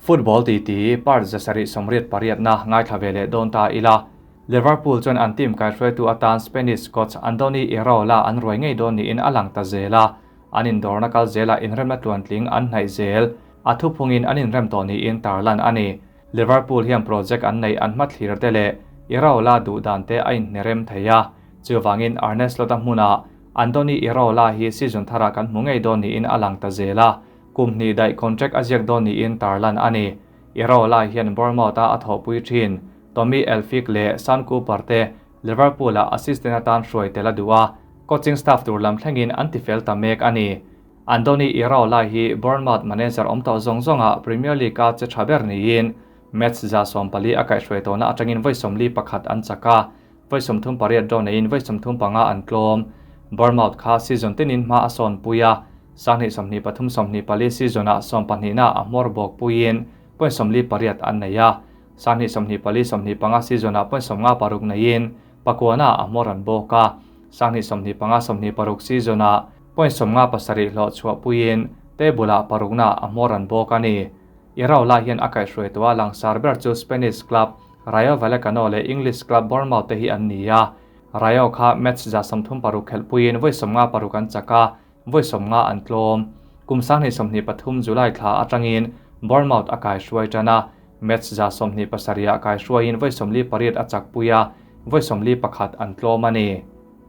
Football titi part 788na ngaithla ve leh dawn ta ila. Liverpool chuan an team kaihruaitu atan Spanish coach Andoni Iraola an ruai ngei dawn niin a lang ta zel a, an indawrna kal zelah inremna tluantling an hnaih zel. A thuphungin an inrem tawh niin tarlan a ni. Liverpool hian project an neih an hmathlir te leh Iraola duh dan te a inhnerem thei a, chuvangin Arne Slot-a hmunah Andoni Iraola hi season tharah kan hmu ngei dawn niin a lang ta zel a, kum hnih daih contract a ziak dawn niin tarlan a ni. Iraola hian Bournemouth-a a thawhpui thin Tommy Elphick leh Sean Cooper te Liverpool-ah assistant atan hruai tel a duh a, coaching staff tur lam thlengin an tifel ta mek a ni. Andoni Iraola hi Bournemouth manager awm tawh zawng zawngah Premier League-a che tha ber niin match 140 a kaihhruai tawhna atangin vawi 41 an chak a, vawi 38 draw neiin vawi 35 an tlawm. Bournemouth kha season tinin hma a sawnpui a, 2023 24 season-ah sawmpahnihna a hmawr bawk puiin point 48 an nei a, 2024 25 season-ah point 56 neiin pakuana a hmawr an bawk a, 2025 26 season-ah point 57 hlawh chhuah puiin table-ah parukna a hmawr an bawk a ni. Iraola hian a kaihhruai tawh a, langsar ber chu Spanish club Rayo Vallecano leh English club Bournemouth te hi an ni a. Rayo kha match 36 khelh puiin vawi 56 an chak a, vawi 50 an tlawm. Kum 2023 July thla atangin Bournemouth a kaihhruai tan a, match 27 ah kaihhruaiin vawi 48 a chak pui a, vawi 41 an tlawm a ni.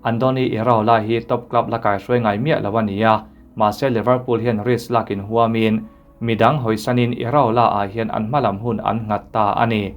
Andoni Iraola hi top club la kaihhruai ngai miah lo a ni a, mahse Liverpool hian risk lakin huamin midang hawisanin Iraola ah hian an hmalam hun an nghat ta a ni.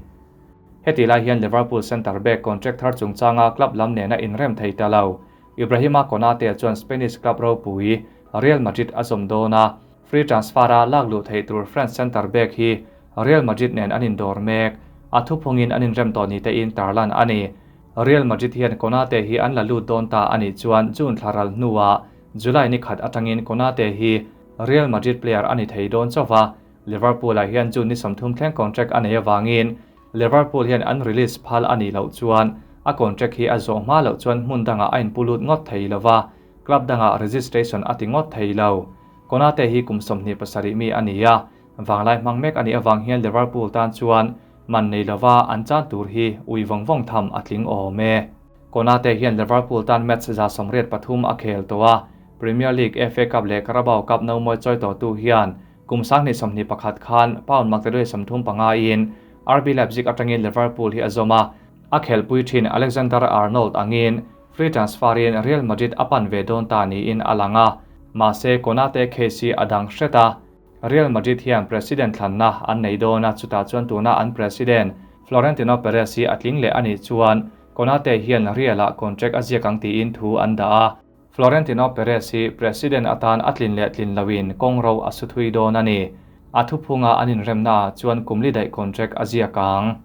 Heti lai hian Liverpool centre back contract thar chungchanga club lam nena inrem thei ta lo. Ibrahima Konate chuan Spanish club ropui Real Madrid a zawm dawn a, free transfer-a lak luh theih tur French centre back hi Real Madrid nen an indawr mek. A thuphungin an inrem tawh ni tein tarlan a ni. Real Madrid hian Konate hi an la lut dawn ta a nih chuan June thla ral hnuah July ni khat atangin Konate hi Real Madrid player a ni thei dawn chauh a, Liverpool-ah hian June ni 30 thleng contract a nei avangin Liverpool hian an release phal a nih loh chuan a contract hi a zawh hma loh chuan hmun dangah a inpu lut ngawt thei lova, club dangah registration a ti ngawt thei lo. Konate hi kum 27 mi a ni a, vanglai hmang mek a nih avang hian Liverpool tan chuan man nei lova an chan tur hi ui vawng vawng tham a tling awm e. Konate hian Liverpool tan match 183 a khel tawh a, Premier League, FA Cup leh Carabao Cup no mawi chawi tawh tu hian kum 2021 khan pound maktaduai 35 in RB Leipzig atangin Liverpool hi a zawm a, a khelpui thin Alexander Arnold angin free transfer in Real Madrid a pan ve dawn ta niin a lang a, mahse Konate case hi a dang hret a. Real Madrid hian president thlanna an nei dawn a, chutah chuan tuna an president Florentino Perez hi a tling leh a nih chuan Konate hian Real-ah contract a ziak ang tiin thu an dah a. Florentino Perez hi president atan a tlin leh tlin loin kawng ro a su thui dawn a ni. A thuphunga an inremnaah chuan kumli daih contract a ziak ang.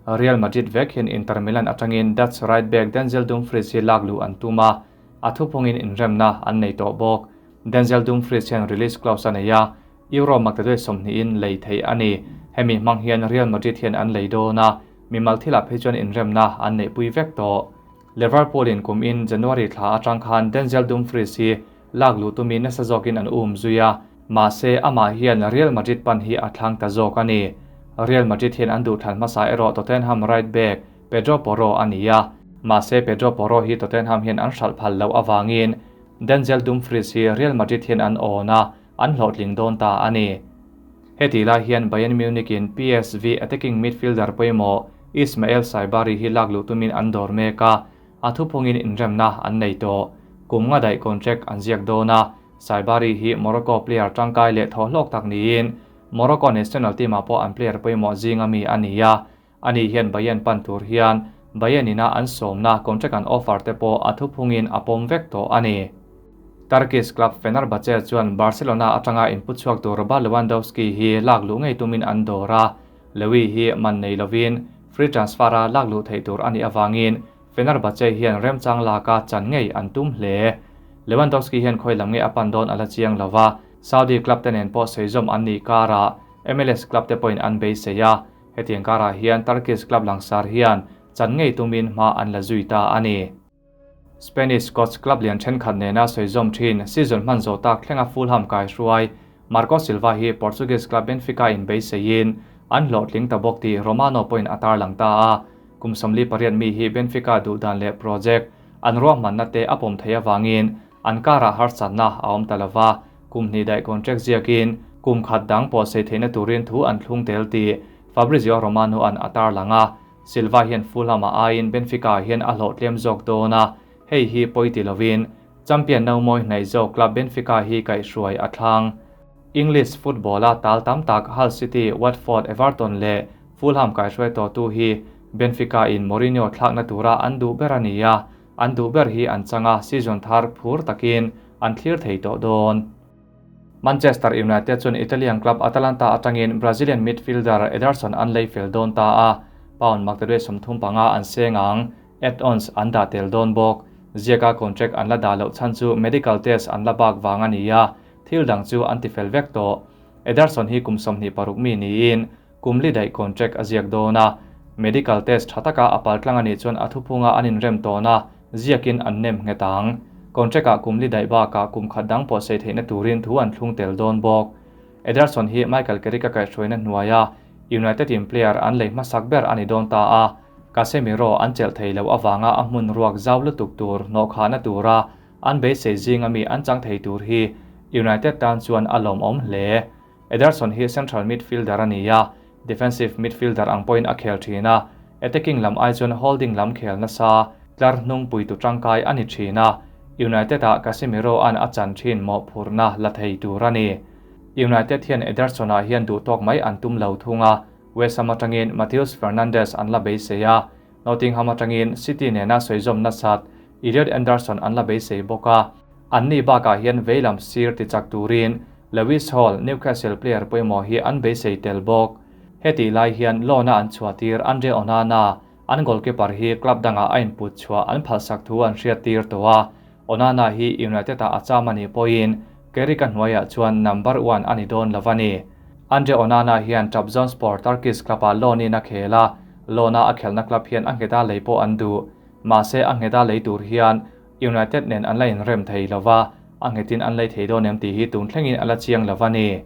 Real Madrid vek hian Inter Milan atangin Dutch right back Denzel Dumfries hi lak luh an tum a, a thuphungin inremna an nei tawh bawk. Denzel Dumfries hian release clause a nei a, Euro maktaduai 20 in lei thei a ni. Hemi hmang hian Real Madrid hian an lei dawn a, mimal thilah phei chuan inremna an neihpui vek tawh. Liverpool in kum in January thla atang khan Denzel Dumfries hi lak luh tumin nasa zawkin an um zui a, mahse amah hian Real Madrid pan hi a thlang ta zawk a ni. Real Madrid hian an duh thlan hmasa erawh Tottenham right back Pedro Porro a ni a, mahse Pedro Porro hi Tottenham hian an hralh phal loh awangin Denzel Dumfries hi Real Madrid hian an awn a, an hlawhtling dawn ta a ni. Heti lai hian Bayern Munich in PSV attacking midfielder pawimawh Ismael Saibari hi lak luh tumin an dawr mek a, a thuphungin inremna an nei tawh. Kum nga daih contract an ziak dawn a, Saibari hi Morocco player tangkai leh thaw hlawk tak niin Morocco national team-ah pawh an player pawimawh zinga mi a ni a, ani hian Bayern pan tur hian Bayern ina an sawmna contract an offer te pawh a thuphungin a pawm vek tawh a ni. Turkish club Fenerbahce chuan Barcelona atanga input chhuak tur Robert Lewandowski hi lak luh ngei tumin an dawr a, Lewi hi man nei lovin free transfer-a lak luh theih tur a nih awangin Fenerbahce hian remchang laka chan ngei an tum hle. Lewandowski hian khawi lam nge a pan dawn a la chiang lova, Saudi club te nen pawh sawi zawm an nih karah MLS club te pawhin an beisei a, hetiang karah hian Turkish club langsar hian chan ngei tumin hma an la zui ta a ni. Spanish coach club lian thenkhat nena sawi zawm thin season hman zawh tak thlenga Fulham kaihruai Marco Silva hi Portuguese club Benfica in beiseiin an hlawhtling ta bawk tih Romano pawhin a tarlang ta a. Kum 48 mi hi Benfica duhdan leh project an ruahmanna te a pawm theih avangin an karah harsatna a awm ta lova, kum hnih daih contract ziakin kum khat dang pawh sei theihna turin thu an thlung tel tih Fabrizio Romano an a tarlang a. Silva hian Fulham a aiin Benfica hian a hlawhtlem zawk dawn a, hei hi pawi ti lovin Champion no mawi hnaih zawk club Benfica hi kaihhruai a thlang. English football-a tal tam tak Hull City, Watford, Everton leh Fulham kaihhruai tawhtu hi Benfica in Mourinho thlakna tura an duh ber a ni a, an duh ber hi an chang a, season thar phur takin an thlir thei tawh dawn. Manchester United chuan Italian club Atalanta atangin Brazilian midfielder Ederson an lei fel dawn ta a, pound maktaduai 35 an seng ang. Add-ons an dah tel dawn bawk. Ziaka contract an la dah loh chhan chu medical test an la bak vang a ni a, thil dang chu an ti fel vek tawh. Ederson hi kum 26 mi niin kum li daih contract a ziak dawn a, medical test tha taka a pal tlang a nih chuan a thuphunga an inrem tawn a, ziakin an nem nghet ang. Contract ah kum li daih bakah kum khat dang pawh sei theihna turin thu an thlung tel dawn bawk. Ederson hi Michael Carrick a kaihhruaina hnuaia United in player an lei hmasak ber a ni dawn ta a, Casemiro an chelh thei loh avanga a hmun ruak zau lutuk tur hnawhkhahna tura an beisei zinga mi an chang thei tur hi United tan chuan a lawmawm hle. Ederson hi central midfielder a ni a, defensive midfielder ang pawhin a khel thin a, attacking lam ai chuan holding lam khel nasa tlar hnungpuitu tangkai a ni thin a, United ah Casemiro an a chan thin mawhphurhna la thei tur a ni. United hian Ederson ah hian duhtawk mai an tum lo thung a, West Ham atangin Matheus Fernandes an la beisei a, Nottingham atangin City nena sawi nasat Elliot Anderson an la beisei bawk a. Anni bakah hian veilam sir ti chak turin Lewis Hall, Newcastle player pawimawh hi an beisei tel bawk. Heti lai hian loan-a an chhuahtir Andre Onana, an goalkeeper hi club dangah a input chhuah an phalsak thu an hriat tir tawh a. Onana hi United-a a cham a nih pawhin Carrick a hnuaiah chuan number 1 a ni dawn lo a ni. Andre Onana hian Trabzonspor Turkish club-ah loan-in a khel a, loan-a a khelna club hian a ngheta lei pawh an duh. Mahse a ngheta lei tur hian United nen an la inrem thei lova, a nghetin an lei thei dawn em tih hi tun thlengin a la chiang lo a ni.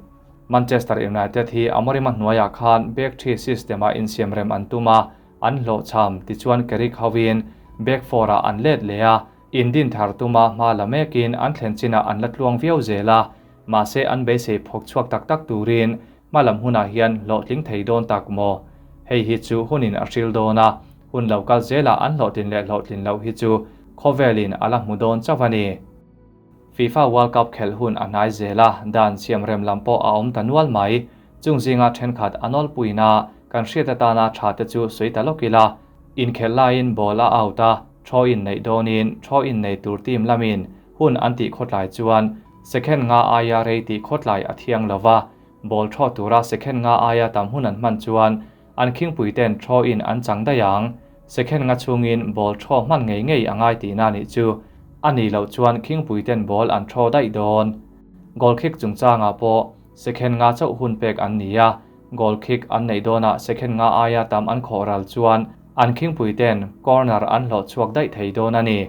Manchester United hi Amorim a hnuaiah khan back three system-a insiam rem an tum a, an hlawhchham tichuan Carrick hoin back four-ah an let leh a, indin thar tuma hma la mekin an thlen chinah an la tluang viau zel a, mahse an beisei phawk chhuak tak tak turin hma lam hunah hian hlawhtling thei dawn tak maw? Hei hi chu hunin a hril dawn a, hun lo kal zelah an hlawhtlin leh hlawhtlin loh hi chu khawvelin a la hmu dawn chauh a ni. FIFA World Cup khelh hun a hnai zel a, dan siam rem lam pawh a awm ta nual mai. Chung zinga thenkhat a nawlpuina kan hriat atana tha te chu sawi ta lawk ila. Inkhelh laiin ball a out a, throw in neih dawnin throw in nei tur team lamin hun an tih khawtlai chuan second nga aia rei tih khawtlai a thiang lova, ball throw tura second nga aia tam hun an hman chuan an khingpui ten throw in an chang daih ang. Second nga chungin ball throw hman ngei ngei a ngai tihna nih chu. A nih loh chuan khingpui ten ball an throw daih dawn. Goal kick chungchangah pawh second nga chauh hun pek an ni a, goal kick an neih dawnah second nga aia tam an khawh ral chuan an khingpui ten corner an hlawh chhuak daih thei dawn a ni.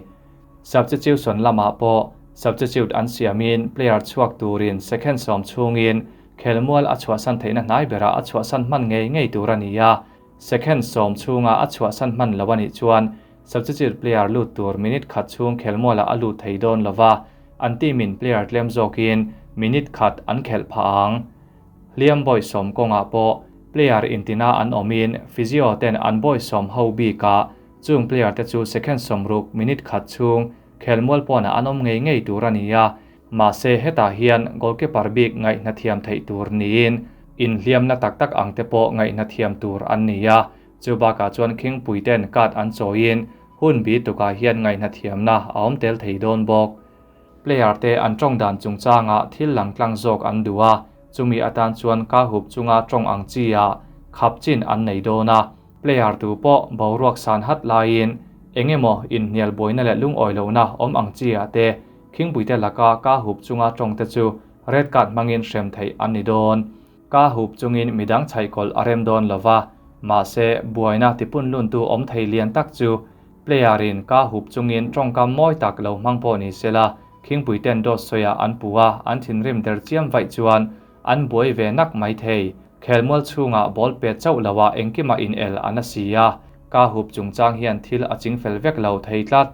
Substitution lamah pawh substitute an siamin player chhuak turin second 10 chungin khelmual a chhuahsan theihna hnai berah a chhuahsan hman ngei ngei tur a ni a, second 10 chunga a chhuahsan hman lo a nih chuan substitute player lut tur minute khat chung khelmuala a lut thei dawn lova, an team in player tlem zawkin minute khat an khelh phah ang. Hliam boy 10 kawngah pawh player intina an awmin physio ten an boy 10 ho bika chung player te chu second 60 minute khat chung khelmual pawna an awm ngei ngei tur a ni a, mahse hetah hian goalkeeper bik ngaihna thiam theih tur niin inhliamna tak tak ang te pawh ngaihna thiam tur an ni a, chu bakah chuan khingpui ten card an chawiin hun bi tukah hian ngaihna thiamna a awm tel thei dawn bawk. Player te an tawng dan chungchanga thil lang tlang zawk an duh a, chumi atan chuan ka hup chunga tawng ang chi a khap chin an nei dawn a, player tu pawh boruak san hat laiin engemaw inhnial buaina leh lungawi lohna awm ang chi ah te khingpui te laka ka hup chunga tawng te chu red card hmangin hrem theih an ni dawn. Ka hup chungin midang chhaihkawlh a rem dawn lova, mahse buaina tipun lun tu awm thei lian tak chu player in ka hup chungin tawngkam mawi tak lo hmang pawh ni sela khingpui ten dawt sawiah an pu a, an thinrim der chiam vaih chuan an buai ve nak mai thei. Khelmual chhungah ball pet chauh loah engkimah in el a na si a, ka hup chungchang hian thil a chingfel vek lo thei tlat.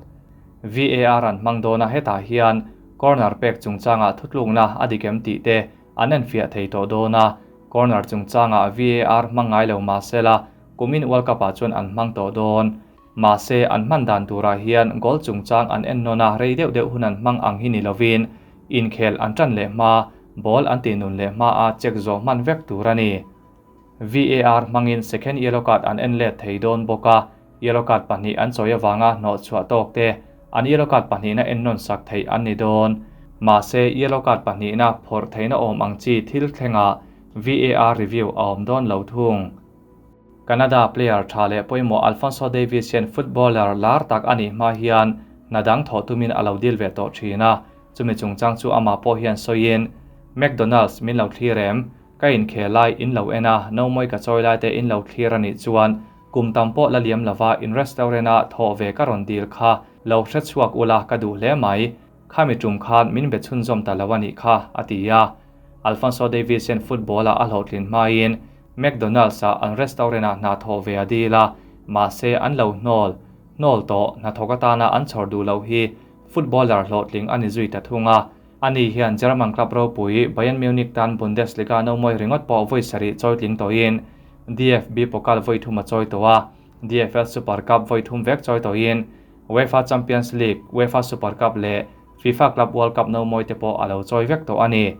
VAR an hmang dawn a, hetah hian corner pek chungchangah thutlukna a dik em tih te an enfiah thei tawh dawn a, corner chungchangah VAR hmang ngai lo mah sela kumin World Cup ah chuan an hmang tawh dawn. Mahse, an hman dan turah hian goal chungchang an en nawn a, rei deuh deuh hun an hmang ang hi ni lovin inkhel an tan leh hma, ball an tih nun leh hma a check zawh hman vek tur a ni. VAR hmangin second yellow card an en let thei dawn bawk a, yellow card pahnih an chawi avanga hnawh chhuah tawk te an yellow card pahnihna en nawn sak theih an ni dawn. Mahse, yellow card pahnihna phawrh theihna awm ang chi thil thlengah VAR review a awm dawn lo thung. Canada player tha leh pawimawh Alphonso Davies hian footballer lar tak a nih hma hian hna dang thawh tumin a lo dil ve tawh thin a, chumi chungchang chu amah pawh hian sawiin, McDonald's min lo thlir em? Ka inkhel lai in lo en a, nomawi ka chawi lai te in lo thlir a nih chuan kum tam pawh la liam lova in restaurant-a thawh ve ka rawn dil kha lo hre chhuak ula ka duh hle mai. Khami tum khan min be chhunzawm ta lo a nih kha, a ti a. Alphonso Davies hian football-ah a hlawhtlin hmain McDonald's-ah an restaurant-ah hna thawh ve a dil a, mahse an lo hnawl hnawl tawh hnathawk atana an chhawr duh loh hi footballer hlawhtling a ni zui ta thung a. Ani hian German club ropui Bayern Munich tan Bundesliga nomawi ringawt pawh vawi sarih chawitling tawhin DFB Pokal vawi thum a chawi tawh a, DFL Super Cup vawi thum vek chawi tawhin UEFA Champions League, UEFA Super Cup leh FIFA Club World Cup nomawi te pawh a lo chawi vek tawh a ni.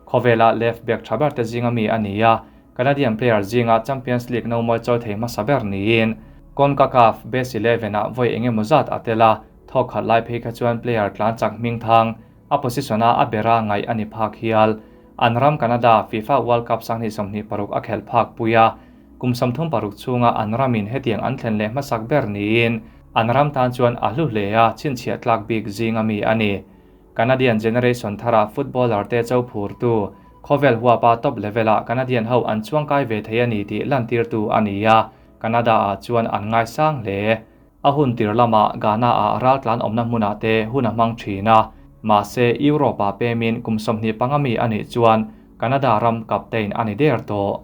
Khawvela left back tha ber te zinga mi a ni a, Canadian player zinga Champions League nomawi chawi thei hmasa ber niin CONCACAF Best Eleven ah vawi eng emaw zat a tel a, thawk khat lai phei kha chuan player tlan chak hming thang a position a a bera ngaih a ni phak hial. An ram Canada FIFA World Cup sanghnih 26 a khelh phak pui a, kum 36 chhunga an ramin hetiang an thlen leh hmasak ber niin an ram tan chuan a hlu hle a, chhinchhiah tlak bik zinga mi a ni. Canadian generation thara footballer te cho phurtu, khawvel huapa top level-ah Canadian ho an chuangkai ve thei a ni tih lantirtu a ni a, Canada-ah chuan an ngaisang hle. A hun tir lamah Ghana-ah raltlan awmna hmunah te hun a hmang thin a, mahse Europe-ah pemin kum 25 mi a nih chuan Canada ram captain a ni der tawh.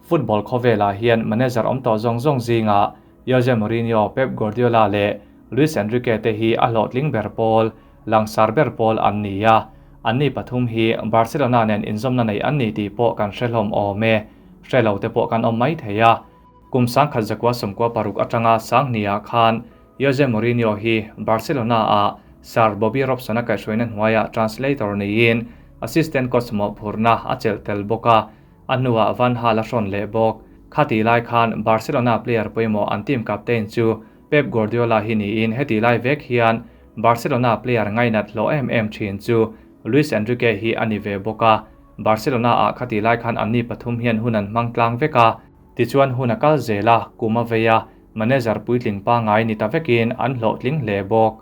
Football khawvelah hian manager awm tawh zawng zawng zingah Jose Mourinho, Pep Guardiola leh Luis Enrique te hi a hlawhtling ber pawl, langsar ber pawl an ni a. Anni pathum hi Barcelona nen inzawmna nei an ni tih pawh kan hre hlawm awm e. Hre lo te pawh kan awm mai thei a. Kum 1996 atanga sanghnih-ah khan Jose Mourinho hi Barcelona-ah Sir Bobby Robson-a kaihhruaina hnuaiah translator niin assistant coach mawhphurhna a chelh tel bawk a. A hnuah Van Gaal a hrawn leh bawk. Khatih lai khan Barcelona player pawimawh an team captain chu Pep Guardiola hi niin hetih lai vek hian Barcelona player ngainat hlawh em em thin chu Luis Enrique hi a ni ve bawk a. Barcelona ah khatih lai khan anni pathum hian hun an hmang tlang vek a. Tichuan hun a kal zel a, kum a vei a, manager puitling pangngai ni ta vekin an hlawhtling hle bawk.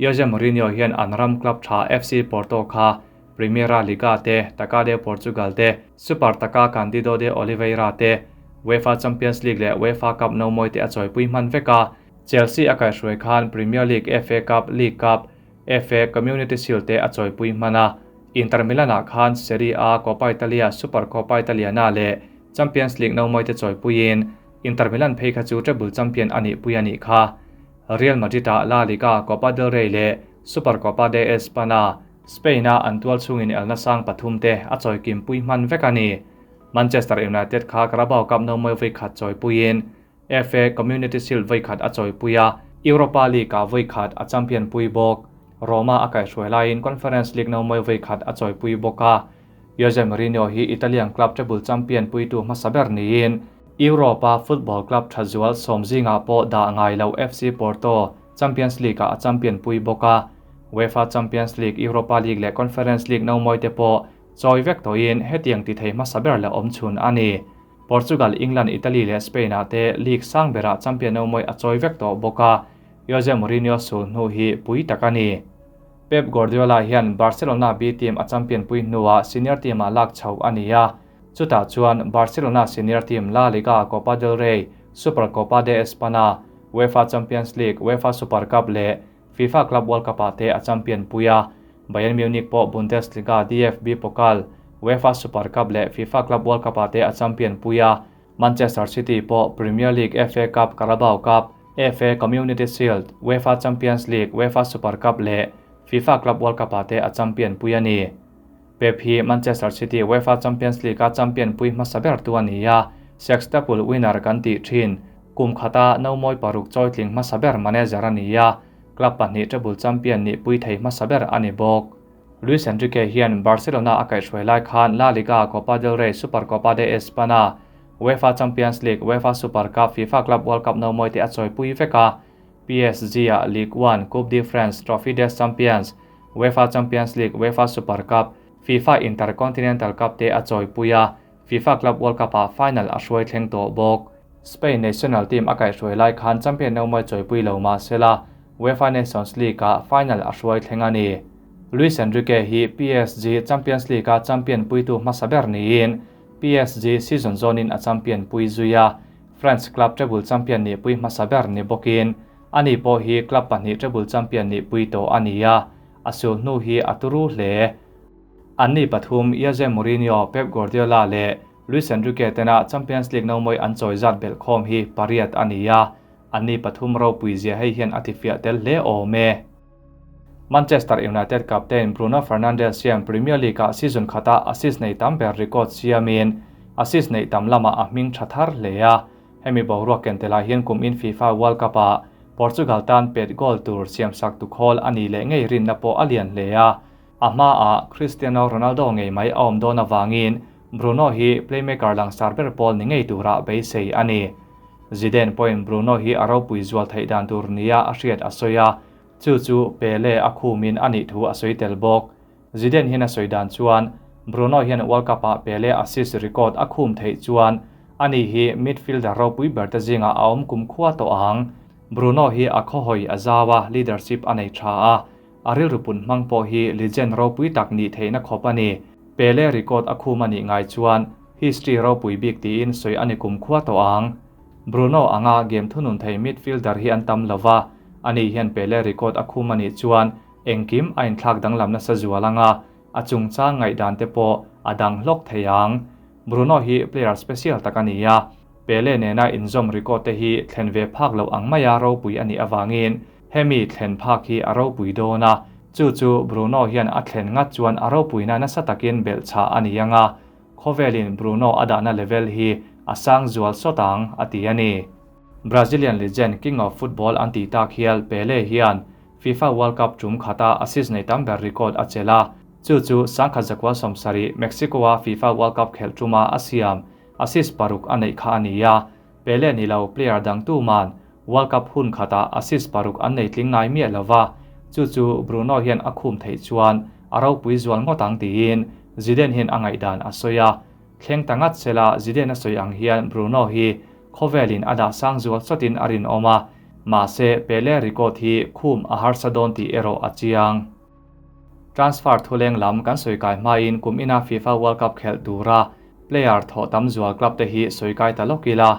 Jose Mourinho hian an ram club tha FC Porto kha Primeira Liga te, Taca de Portugal te, Super Taca Candido de Oliveira te, UEFA Champions League leh UEFA Cup nomawi te a chawipui hman vek a. Chelsea a kaihhruai khan Premier League, FA Cup, League Cup, FA Community Shield te a chawipui hman a. Inter Milan-ah khan Serie A, Coppa Italia, Super Coppa Italiana leh Champions League nomawi te chawipuiin Inter Milan phei kha chu treble champion a nihpui a nih kha. Real Madrid-ah La Liga, Copa del Rey leh Supercopa de Espana, Spain-a an tual chhungin elna sang pathum te a chawi kimpui hman vek a ni. Manchester United kha Carabao Cup nomawi vawi khat chawipuiin FA Community Shield vawi khat a chawipui a, Europa League-ah vawi khat a champion pui bawk. Roma a kaihhruai laiin Conference League nomawi vawi khat a chawipui bawk a. Jose Mourinho hi Italian club treble champion puitu hmasa ber niin Europe-a football club tha zual sawm zingah pawh dah ngai lo FC Porto Champions League-ah a champion pui bawk a. UEFA Champions League, Europa League leh Conference League nomawi te pawh chawi vek tawhin hetiang ti thei hmasa ber leh awm chhun a ni. Portugal, England, Italy leh Spain-ah te league sang berah champion nomawi a chawi vek tawh bawk a, Jose Mourinho sul hnu hi pui tak a ni. Pep Guardiola hian Barcelona B team a champion pui hnuah senior team-ah lak chhoh a ni a, chutah chuan Barcelona senior team La Liga, Copa del Rey, Supercopa de Espana, UEFA Champions League, UEFA Super Cup leh FIFA Club World Cup-ah te a champion pui a. Bayern Munich pawh Bundesliga, DFB Pokal, UEFA Super Cup leh FIFA Club World Cup-ah te a champion pui a, Manchester City pawh Premier League, FA Cup, Carabao Cup, FA Community Shield, UEFA Champions League, UEFA Super Cup leh FIFA Club World Cup-ah te a champion pui a ni. Pep hi Manchester City UEFA Champions League-a champion pui hmasa ber tu a ni a, sextuple winner kan tih thin. Kum khata nomawi paruk chawitling hmasa ber manager a ni a, club pahnih treble champion nih pui thei hmasa ber a ni bawk. Luis Enrique hian Barcelona a kaihhruai lai khan La Liga, Copa del Rey, Supercopa de Espana, UEFA Champions League, UEFA Super Cup, FIFA Club World Cup nomawi te a chawipui vek a, PSG-ah Ligue 1, Coupe de France, Trophée des Champions, UEFA Champions League, UEFA Super Cup, FIFA Intercontinental Cup te a chawipui a, FIFA Club World Cup-ah final a hruai thleng tawh bawk. Spain national team a kaihhruai lai khan champion nomawi chawipui lo mah sela, UEFA Nations League-ah final a hruai thleng a ni. Luis Enrique hi PSG Champions League-a champion puitu hmasa ber niin PSG season zawnin a champion pui zui a, French club treble champion nih pui hmasa ber ni bawkin ani pawh hi club pahnih treble champion nih pui tawh a ni a, a sul hnu hi a turu hle. Anni pathum Jose Mourinho, Pep Guardiola leh Luis Enrique tena Champions League nomawi an chawi zat belh khawm hi pariat a ni a, anni pathum ropui zia hei hian a tifiah tel hle awm e. Manchester United captain Bruno Fernandes hian Premier League-ah season khata assist nei tam ber record siamin assist neih tam lamah a hming tha thar hle a. Hemi boruak ken telai hian kum in FIFA World Cup-ah Portugal tan pet goal tur siamsak tu khawl a nih leh ngei rinna pawh a lian hle a. A hmaah Cristiano Ronaldo ngei mai a awm dawn avangin Bruno hi playmaker langsar ber pawl ni ngei tura beisei a ni. Zidane pawhin Bruno hi a ropui zual theih dan tur nia a hriat a sawi a, chu chu Pele a khumin a nih thu a sawi tel bawk. Zidane hian a sawi dan chuan Bruno hian World Cup-ah Pele assist record a khum theih chuan ani hi midfielder ropui ber te zingah a awm kumkhua tawh ang. Bruno hi a khawhawi a zau a, leadership a nei tha a, A rilru pun hmang pawh hi legend ropui tak nih theihna khawp a ni. Pele record a khum a nih ngai chuan history ropui bik tiin sawi a ni kumkhua tawh ang. Bruno anga game thunun thei midfielder hi an tam lo va, ani hian Pele record a khum a nih chuan engkim a inthlak danglam nasa zual anga a chungchang ngaihdan te pawh a dang hlawk thei ang. Bruno hi player special tak a ni a, Pele nena inzawm record te hi thlen ve phak loh ang maia ropui a nih avangin hemi thlen phak hi a ropui dawn a, chu chu Bruno hian a thlen ngat chuan a ropuina nasa takin belhchhah a ni ang a, khawvelin Bruno a dahna level hi a sang zual sawt ang, a ti a ni. Brazilian legend King of Football an tih tak hial Pele hian FIFA World Cup tum khata assist nei tam ber record a chelh a, chu chu 1970 Mexico-a FIFA World Cup khelh tuma a siam assist paruk a neih kha a ni a, Pele ni lo player dang tuman World Cup hun khatah assist paruk an nei tling ngai miah lo va, chu chu Bruno hian a khum theih chuan a ropui zual ngawt ang tiin Zidane hian a ngaihdan a sawi a. Thleng ta ngat sela Zidane a sawi ang hian Bruno hi khawvelin a dah sang zual sawtin a rinawm a, mahse Pele record hi khum a harsa dawn tih erawh a chiang. Transfer thuleng lam kan sawi kai hmain kum ina FIFA World Cup khelh tura player thawh tam zual club te hi sawi kai ta lawk ila.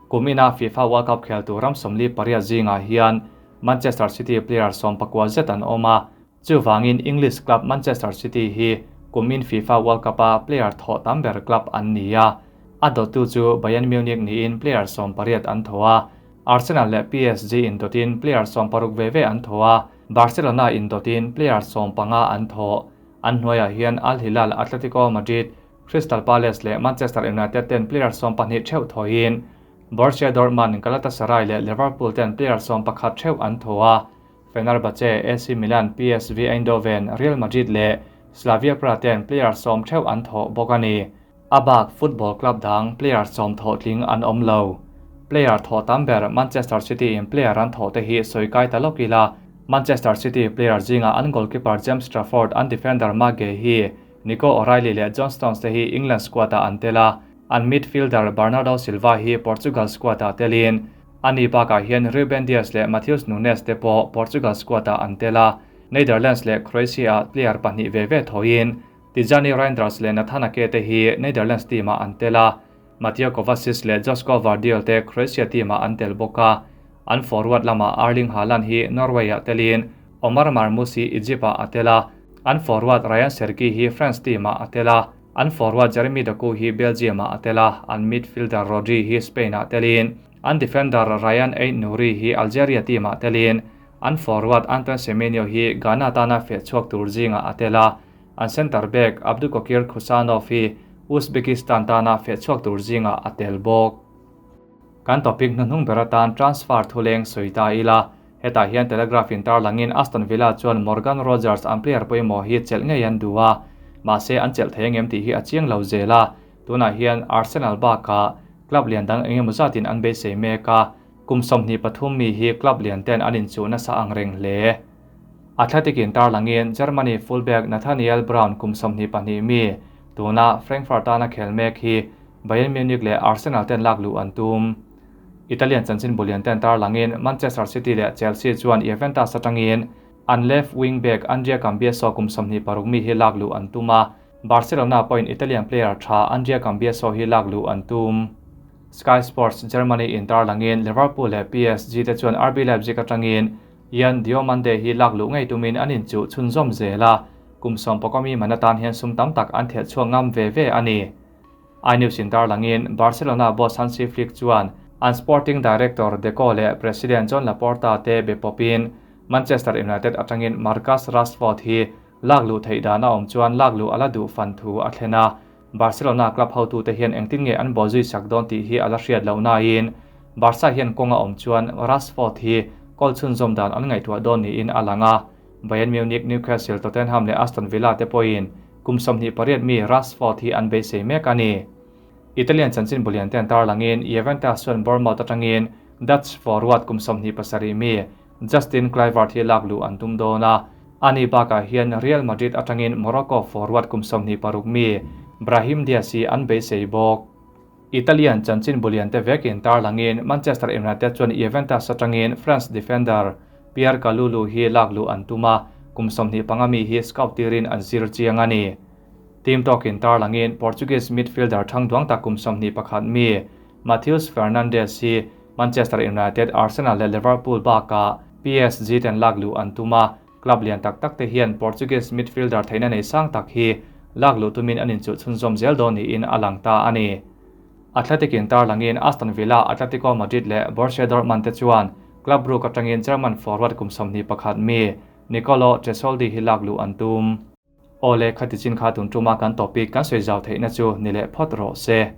Kum ina FIFA World Cup khel tur ram 48 zingah hian Manchester City player 19 zet an awm a, chuvangin English club Manchester City hi kum in FIFA World Cup-a player thawh tam ber club an ni a. A dawttu chu Bayern Munich niin player 18 an thaw a, Arsenal leh PSG indawtin player 16 ve ve an thaw a, Barcelona indawtin player 15 an thaw. An hnuaiah hian Al Hilal, Atletico Madrid, Crystal Palace leh Manchester United ten player 12 theuh thawin Borussia Dortmund, Galatasaray leh Liverpool ten player 11 theuh an thaw a, Fenerbahce, AC Milan, PSV Eindhoven, Real Madrid leh Slavia Prague ten player 10 theuh an thaw bawk a ni. A bak football club dang player 10 thaw tling an awm lo. Player thaw tam ber Manchester City in player an thaw te hi sawi kai ta lawk ila. Manchester City player zinga an goalkeeper James Trafford, an defender Marc Guehi, Nico O'Reilly leh John Stones te hi England squad-ah an tel a, an midfielder Bernardo Silva hi Portugal squad-ah telin ani bakah hian Ruben Dias leh Matheus Nunes te pawh Portugal squad-ah an tel a, Netherlands leh Croatia-ah player pahnih ve ve thawin Tijjani Reijnders leh Nathan Ake te hi Netherlands team-ah an tel a, Mateo Kovacic leh Josko Gvardiol te Croatia team-ah an tel bawk a, an forward lamah Erling Haaland hi Norway-ah telin Omar Marmoush hi Egypt-ah a tel a, an forward Rayan Cherki hi France team-ah a tel a. An forward Jeremy Doku hi Belgium ah a tel a, an midfielder Rodri hi Spain ah telin, an defender Rayan Ait-Nouri hi Algeria team ah telin, an forward Antoine Semenyo hi Ghana tana feh chhuak tur zingah a tel a, an centre back Abdukokir Khusanov hi Uzbekistan tana feh chhuak tur zingah a tel bawk. Kan topic hnuhnung ber atan transfer thuleng sawi ta ila, hetah hian Telegraph in tarlangin Aston Villa chuan Morgan Rogers an player pawimawh hi chelh ngei an duh a, mahse an chelh thei angem tih hi a chiang lo zel a, tunah hian Arsenal bakah club lian dang engemaw zatin an beisei mek a, kum 23 mi hi club lian ten an inchuh nasa ang reng hle. Athletic in tarlangin Germany fullback Nathaniel Brown kum 22 mi, tuna Frankfurt tana khel mek hi Bayern Munich leh Arsenal ten lak luh an tum. Italian chanchin bulian ten tarlangin Manchester City leh Chelsea chuan Juventus atangin an left wing back Andrea Cambiaso kum 26 mi hi lak luh an tum a, Barcelona pawhin Italian player tha Andrea Cambiaso hi lak luh an tum. Sky Sports Germany in tarlangin Liverpool leh PSG te chuan RB Leipzig atangin Yan Diomande hi lak luh ngei tumin an inchuh chhunzawm zel a, kum 11 mi man atan hian sum tam tak an theh chhuak ngam ve ve a ni. iNews in tarlangin Barcelona boss Hansi Flick chuan an sporting director Deco leh president Joan Laporta te be pawpin Manchester United atangin Marcus Rashford hi lak luh theih dan a awm chuan lak luh ala duh fan thu a thlen a, Barcelona club hotu te hian engtin nge an bawlzui sak dawn tih hi ala hriat loh nain Barca hian kawnga awm chuan Rashford hi goal chhunzawm dan an ngaihtuah dawn niin a lang a, Bayern Munich, Newcastle, Tottenham leh Aston Villa te pawhin kum 28 mi Rashford hi an beisei mek a ni. Italian chanchin bulian ten tarlangin Juventus chuan Bournemouth atangin Dutch forward kum 27 mi Justin Kluivert hi lak luh an tum dawn a, ani bakah hian Real Madrid atangin Morocco forward kum 26 mi Brahim Diaz hi an beisei bawk. Italian chanchin bulian te vekin tarlangin Manchester United chuan Juventus atangin France defender Pierre Kalulu hi lak luh an tum a, kum 25 mi hi scout tirin an zir chiang a ni. Team talkin tarlangin Portuguese midfielder thangduang tak kum 21 mi Matheus Fernandes hi Manchester United, Arsenal leh Liverpool bakah PSG ten lak luh an tum a, club lian tak tak te hian Portuguese midfielder theihna nei sang tak hi lak luh tumin an inchuh chhunzawm zel dawn niin a lang ta a ni. Athletic in tarlangin Aston Villa, Atletico Madrid leh Borussia Dortmund te chuan Club Brugge atangin German forward kum 21 mi Nicolo Tresoldi hi lak luh an tum. Awle khati chin kha tun tuma kan topic kan sawi zau theihna chu ni leh phawt rawh se.